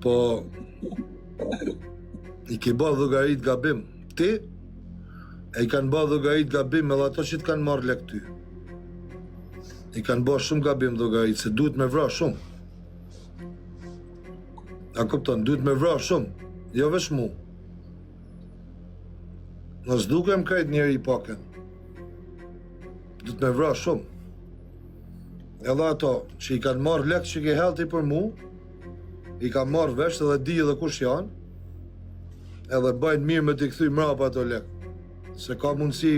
Po i ke ba llogarit gabim. Ti e i kanë ba llogarit gabim edhe ato që të kanë marrë lek ty. I kanë ba shumë gabim llogarit, se duhet me vra shumë. A kupton, duhet me vra shumë, jo veç mu. Në s'dukem krejt njeri paken. Duhet me vra shumë. Edhe ato që i kanë marrë lek që ke hedh ti për mu, i kam marrë vesh edhe di edhe kush janë, edhe bajnë mirë me t'i kthy mrapa ato lek. Se ka mundësi,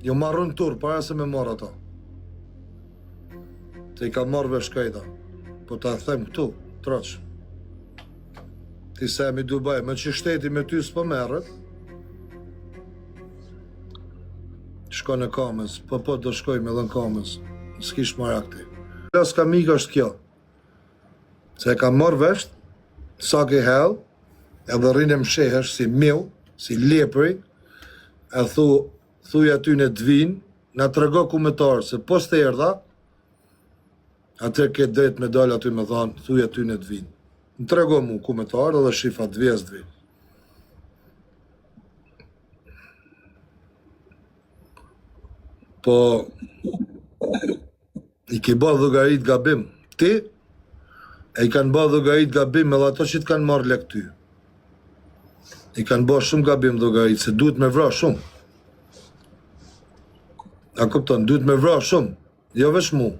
jo marrën turr para se me marrë ato. Se i kam marrë vesh krejta. Po ta them këtu, troç. Ti Semi Dubai, me që shteti me ty s'po merret, Shko në Kamëz, po po do shkoj me dhe në Kamëz, s'kish marak ti. S'kam ik është kjo, se e kam marrë vesht, sa ke hedh, edhe rrin e mshehesh si miu, si lepri, e thu, thuj atyne të vinë, na trego ku me t'ardhë, se po s'të erdha, atëherë ke drejt me dalë aty me thanë, thuj atyne të vinë. Më trego mu ku me t'ardhë edhe shif a të vi a s'të vi. Po i ke ba llogarit gabim. Ti e i kanë ba llogarit gabim edhe ato që të kanë marrë lek ty. I kanë ba shumë gabim llogarit, se duhet me vra shumë. A kupton, duhet me vra shumë, jo veç mu.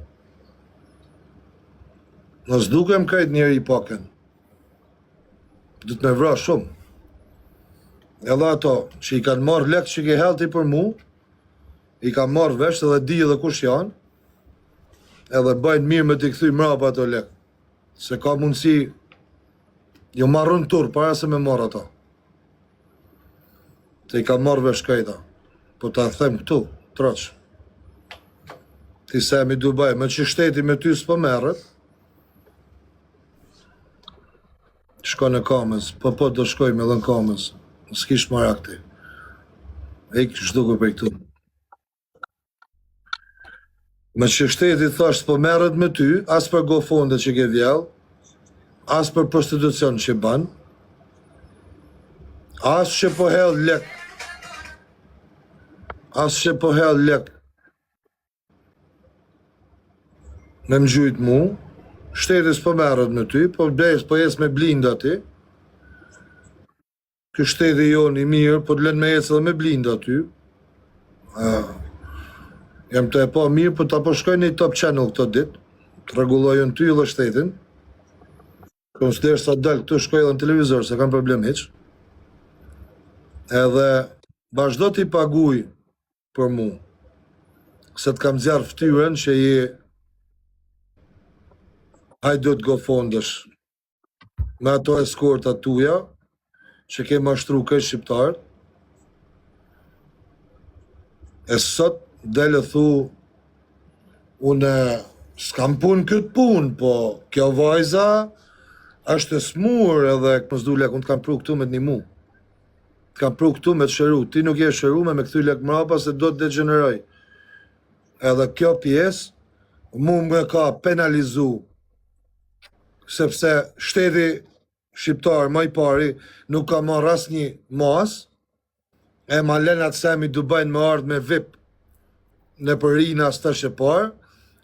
Në s'dukem krejt njeri paken. Duhet me vra shumë. Edhe ato që i kanë marrë lek që ke hedh ti për mu, i kam marrë vesh edhe di edhe kush janë, edhe bajnë mirë me t'i kthy mrapa ato lek. Se ka mundësi, jo marrën turr para se me marrë ato. Se i kam marrë vesh krejta. Po ta them këtu, troç. Ti Semi Dubai, me që shteti me ty s'po merret, Shko në Kamëz, po po do shkoj me dhe në Kamëz, s'kish marak ti. Ik zhduku prej këtu. Me që shteti thash s'po merret me ty, as për GoFundme që ke vjell, as për prostitucion që ban, as që po hedh lek, as që po hedh lek Me më gjujt mu, shteti s'po merret me ty, po bes, po ec me blinda ti. Ky shteti jonë i mirë, po të lënë me ecë edhe me blinda ty. Uh, jam tu e pa mirë, po ta po shkoj në Top Channel këto ditë, të rregulloj unë ty dhe shtetin. Konsider sa dal këtu shkoj edhe në televizor, s'e kam problem hiç. Edhe vazhdo t'i paguj për mu. Se të kam nxjerr fytyrën që je hajdut GoFundësh me ato eskorta tuja që ke mashtru krejt shqiptarët e sot del e thu unë s'kam punë këtë punë, po kjo vajza është e smur edhe mos du lek, unë të kam pru këtu me të nimu. Të kam pru këtu me të shëru, ti nuk je shëru me me kthy lek mrapa se do të degjeneroj. Edhe kjo pjesë, mu më ka penalizu, sepse shteti shqiptar ma i pari nuk ka marrë asnjë masë, e ma len atë Semi Dubajn me ardhë me VIP nëpër Rinas tash e parë,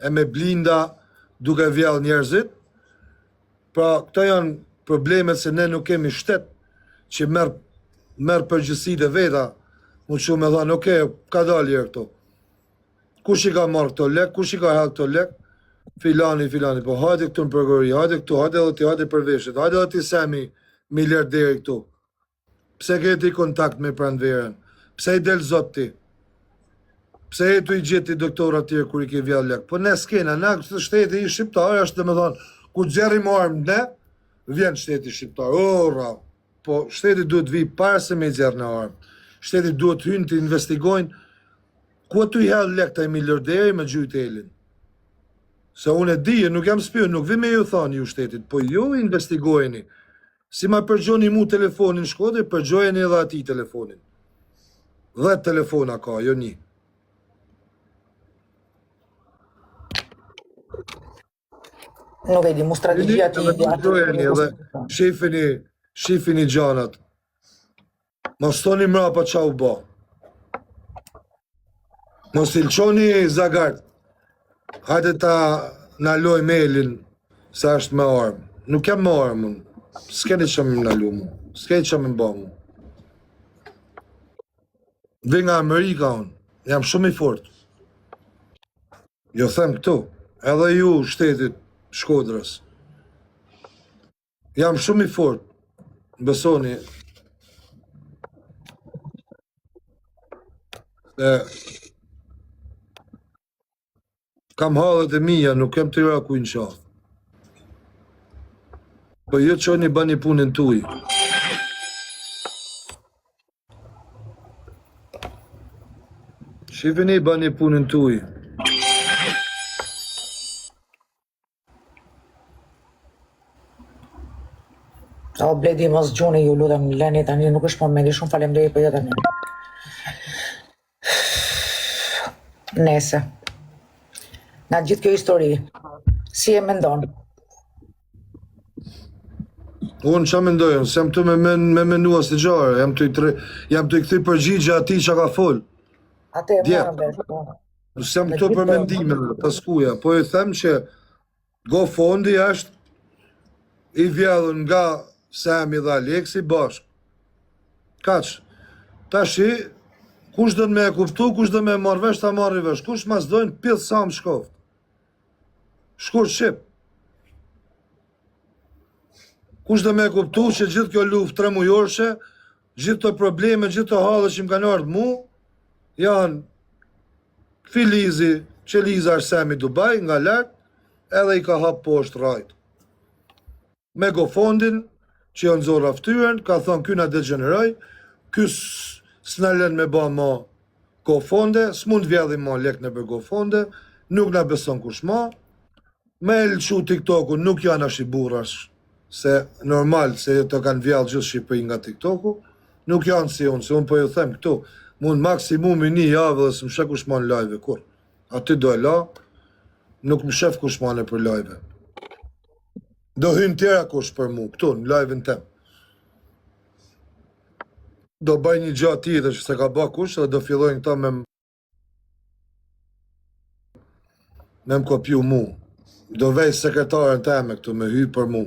e me blinda duke vjell njerëzit, Pra, këto janë problemet se ne nuk kemi shtet që merr merr përgjegjësitë e veta, mu çu me thanë, ok, ka dalë herë këto. Kush i ka marrë këto lek, kush i ka hedhë këto lek, filani, filani, po hajde këtu në prokurori, hajde këtu, hajde edhe ti, hajde për veshit, hajde edhe ti Semi miliarderi këtu. Pse ke ti kontakt me Pranverën? Pse i del zot ti? Pse je tu i gjet ti doktora tjerë kur i ke vjedh lek? Po ne s'kena, na shteti i shqiptar është domethënë, kur nxjerrim armë ne, vjen shteti shqiptar. Ora, po shteti duhet vi para se me i nxjerr në armë. Shteti duhet hynë të investigojnë ku tu i hedh lek ai miliarderi me gjujt Elin. Se unë e di, nuk jam spiun, nuk vi me ju thonë ju shtetit, po ju investigojeni. Si ma përgjoni mu telefonin Shkodër, përgjojeni edhe atij telefonin. 10 telefona ka, jo një. Nuk e di, mu strategjia Edhe dëgjojeni edhe shifini, shifini gjanat. Mos thoni mrapa ça u bo. Mos i lçoni zagart. Hajde ta nalojmë Elin se është me armë. Nuk jam me armë unë. S'keni që me më nalu mu. S'keni që me më ba mu. Vi nga Amerika unë. Jam shumë i fort. Jo them këtu. Edhe ju shtetit Shkodrës. Jam shumë i fort. Besoni. Se kam hallet e mia, nuk kem të ra kujt në qafë. Po ju çoni bani punën tuj. Shifini bani punën tuj. O Bledi mos gjuni ju lutem leni tani nuk është momenti shumë faleminderit për jo tani. Nese. Nga gjithë kjo histori, si e mendon? Unë ça mendoj, unë s'jam tu me, men, me menu asnjë gjë, jam tu i tre, jam tu i kthy përgjigje atij që ka fol. Atë e Dje. morëm vesh. po. S'jam këtu për mendime, të skuja, po i them që GoFundMe është i vjedhur nga Sami dhe Aleksi bashkë. Kaq. Tashi, kush do me e kuptu, kush do me e marrë vesh, ta marrë vesh. Kush mas dojnë, pidh sa më shkoft. Shkurt shqip. Kush do me e kuptu që gjithë kjo luftë tre mujorshe, gjithë të probleme, gjithë të halle që më kanë ardhë mu, janë Filizi, Qeliza është Semi Dubai, nga lartë, edhe i ka hap poshtë rajt. Me GoFundMe-in, që janë nxorra fytyrën, ka thonë ky na degjeneroj, ky s'na lën me ba ma GoFundMe, s'mund vjedhim ma lek në për GoFundMe, nuk na beson kush ma, me e lëshu TikToku nuk janë ashi burrash, se normal se të kanë vjellë gjithë Shqipëri nga TikToku, nuk janë si unë, se unë po ju them këtu, mund maksimumi një javë dhe s'më sheh kush ma në live kur. Aty do e la, nuk më shef kush ma në për live. Do hynë tjera kush për mu, këtu, në live-in tem. Do bëj një gjë tjetër që se ka ba kush dhe do fillojnë këta me me më kopju mu. Do vej sekretaren teme këtu me hy për mu.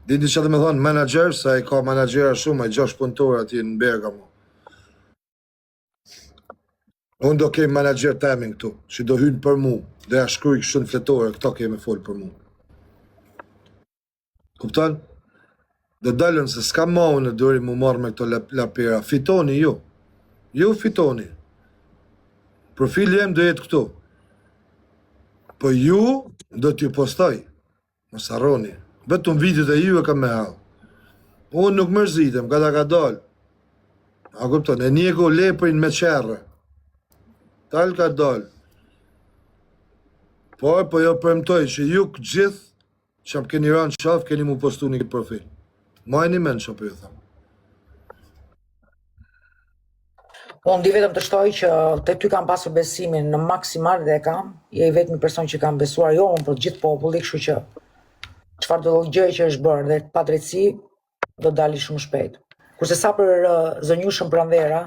Dini që dhe me thonë menaxher, se ai ka menaxhera shumë, ai gjashtë punëtorë atje në Bergamo. Unë do kem menaxher temin këtu, që do hynë për mu, do ja shkruj kështu në fletore, këto kemi fol për mu. Kupton? Do dalën se s'ka ma unë në dori mu marrë me këto lapera. Fitoni ju. Ju fitoni. Profili jem do jetë këtu. Po ju do t'ju postoj. Mos harroni. Vetëm videot e ju e kam me hall. Unë nuk mërzitem, ka ta ka dalë. A kupton, e njeko leprin me qerre. Dal ka dalë. Por, po jo premtoj që ju gjithë që më keni ranë qafë, keni mu postu një profil. Majni men që po ju them. Unë di vetëm të shtoj që te ty kam pasur besimin në maksimal dhe e kam. Je i vetmi person që kam besuar, jo unë, por gjithë populli, kështu që çfarë do gjë që është bërë dhe padrejtësi do dali shumë shpejt. Kurse sa për uh, zonjushën Pranvera,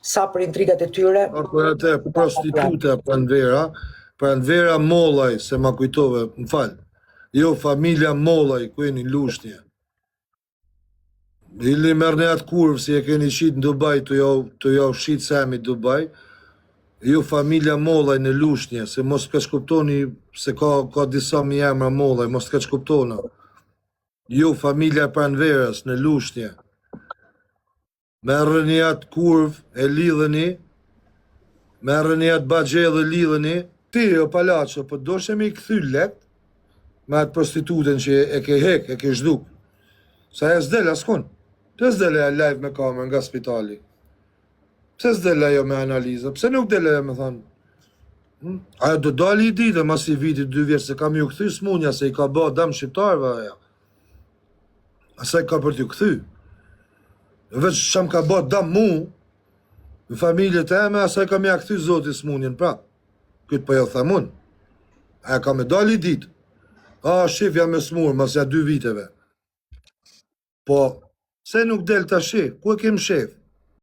sa për intrigat e tyre, Sa për atë prostitute Pranvera, Pranvera Mollaj, se ma kujtove, më fal. Jo, familja Mollaj, ku jeni në Lushnje. Ili merrni atë kurvë si e keni shit në Dubai, të jau, të jau shit Semi Dubai. Ju familja Mollaj në Lushnje, se mos të keqkuptoni se ka ka disa mi emra Mollaj, mos të keqkuptona. Ju familja Pranverës në Lushnje. Merreni atë kurvë e lidheni, merreni atë baxhe dhe lidheni. Ti, o palaço, po doshe me i kthy lekt me atë prostitutën që e ke hek, e ke zhduk. Se ajo s'del askun. Pse s'del ajo live me kamerë nga spitali? Pse s'del ajo me analiza? Pse nuk del ajo me thonë? Hm? Ajo do dali i ditë, mas i vitit dy vjetë, se kam ju kthy smunja, se i ka ba dam shqiptarëve ajo. Asaj ka për t'ju kthy. Veç që më ka ba dam mu, në familje të eme, asaj ka m'ja kthy zoti smunjen prap. Këtë po jo them unë. Ajo ka me dali ditë. A, shif, jam e smur, mas ja dy viteve. Po, pse nuk del tashi? Ku e kem shef?